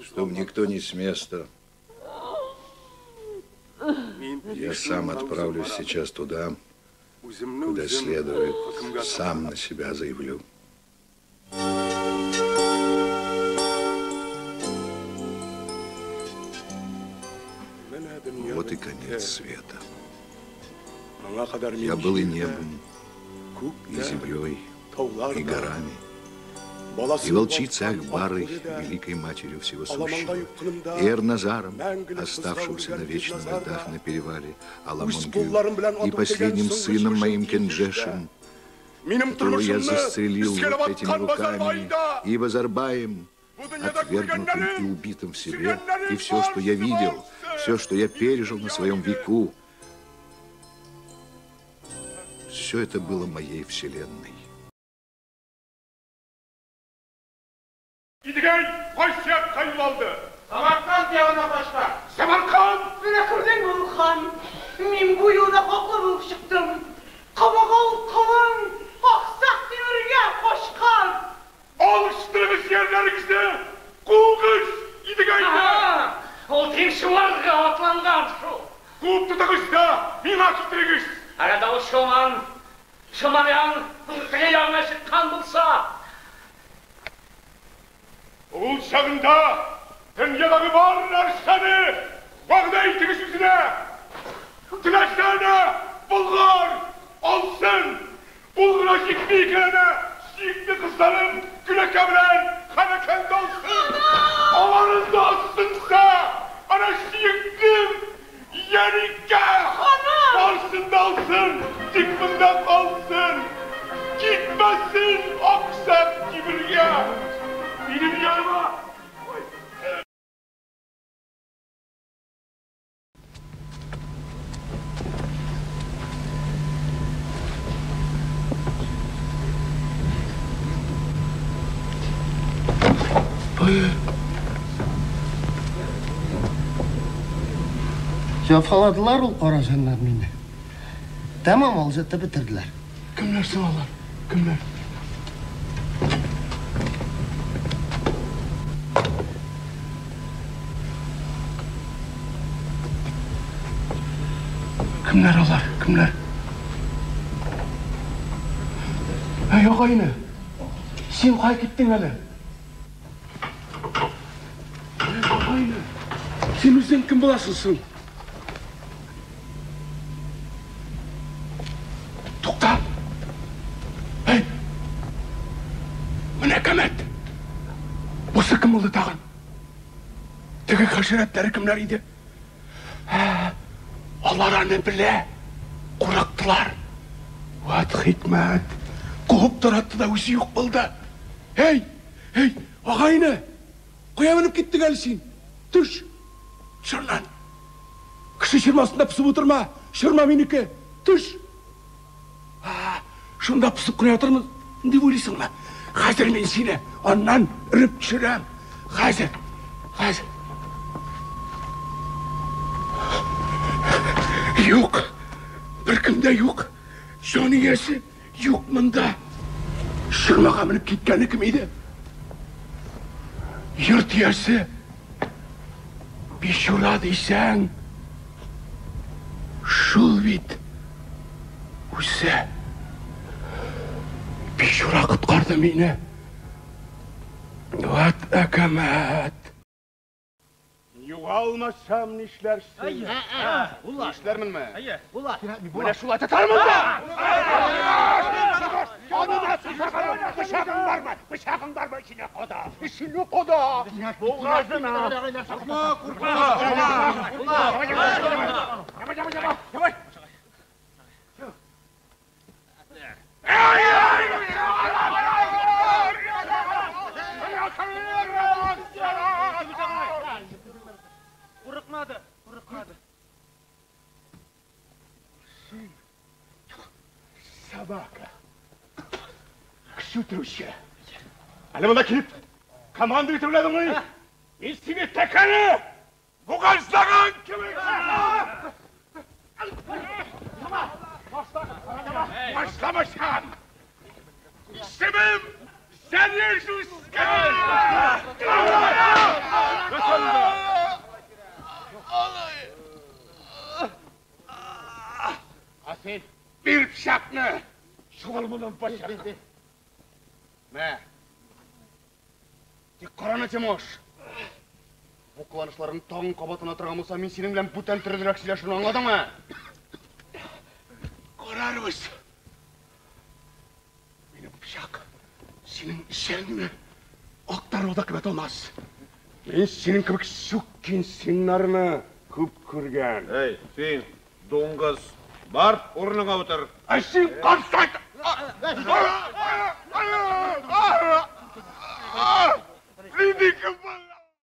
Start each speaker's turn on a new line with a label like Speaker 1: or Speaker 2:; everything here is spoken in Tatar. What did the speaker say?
Speaker 1: Чтоб никто не с места. Я сам отправлюсь сейчас туда, куда следует, сам на себя заявлю. Вот и конец света. Я был и небом, и землей, и горами, и волчицей Акбарой, великой матерью всего сущего, и Эрназаром, оставшимся на вечных льдах на перевале Аламонгю, и последним сыном моим Кенджешем, которого я застрелил вот этими руками, и Базарбаем, отвергнутым и убитым в себе, и все, что я видел, все, что я пережил на своем веку, все это было моей вселенной.
Speaker 2: Идігей қойсақ қайып алды.
Speaker 3: Самарканд яғына қашты.
Speaker 2: Самарканд!
Speaker 4: Міне көрдің бұл хан. Мен бұйына қоқлы болып шықтым. Қабағал қалың, ақсақ темірге қошқан.
Speaker 2: Алыштырыңыз ерлеріңізді, қуыңыз Идігейді.
Speaker 3: Ол теңшуарға атланған шул.
Speaker 2: Қуып тұтыңыз да, миңа кетіріңіз.
Speaker 3: Арада ол Шоман, Шоман яғына шыққан болса,
Speaker 2: Ул чагында дөньядагы бар нәрсәне вәгъдә итегез үзенә. Теләсәне Болгар алсын. Ул гына җитми икән әнә, сөекле кызларым Гөләкә белән Ханәкәнде алсын. Аларын да алсынса, әнә сөеклем Яникә барсын да алсын, тик монда калсын. Китмәсен Аксак Тимергә. Benim yanıma!
Speaker 5: Җәфаладылар ул караҗаннар мине. Тәмам алҗытып бетерделәр.
Speaker 2: Кемнәр соң алар? Кемнәр? Кемнәр алар? Кемнәр? Әй, агайны! Син кая киттең әле? Әй, агайны! Син үзең кем буласың соң? Тукта! Әй! Менә кәмәт! Бусы кем булды тагын? Теге хәшәрәтләре кемнәр иде? Алар аны белә, курыктылар. Ват хикмәт! Куып таратты да үзе юк булды. Эй, эй, агайны! Кая менеп киттең әле син? Төш! Төш аннан! Кеше чырмасында пысып утырма! Чырма минеке! Төш! Шунда пысып кына ятырмын дип уйлыйсыңмы? Хәзер мин сине аннан өреп төшерәм. Хәзер, хәзер. Юк, беркем дә юк. Җан иясе юк монда. Чырмага менеп киткәне кем иде? Йорт иясе Бичура дисәң, шул бит үзе. Бичура коткарды мине. Ват әкәмәт! Югалмасам нишләрсең?
Speaker 6: Нишләрменме?
Speaker 2: Менә шулай тотармын да! Янына пычагың бармы? Пычагың бармы? Эченә када! Эченә када! Бугазына! Куркма, куркма! Давай, давай!
Speaker 3: Курыкмады, курыкмады.
Speaker 2: Син собака. Кеше үтерүче. Әле монда килеп команда итеп уйладыңмы? Мин сине тәкәне бугазлаган кебек. Башламасам. Исемем Зарежуська! Югал моннан, пачак. Мә. Тик караны, Тимош. Бу кыланышларың тагын кабатлана торган булса, мин синең белән бүтән төрлерәк сөйләшермен, аңладыңмы? Карарбыз. Минем пычак синең эчәгеңне актарып да кебек алмас. Мин синең кебек сукин сыннарны күп күргән.
Speaker 7: Эй, син, дуңгыз, бар, урыныңа утыр.
Speaker 2: Ә син карсайт! Нинди кем?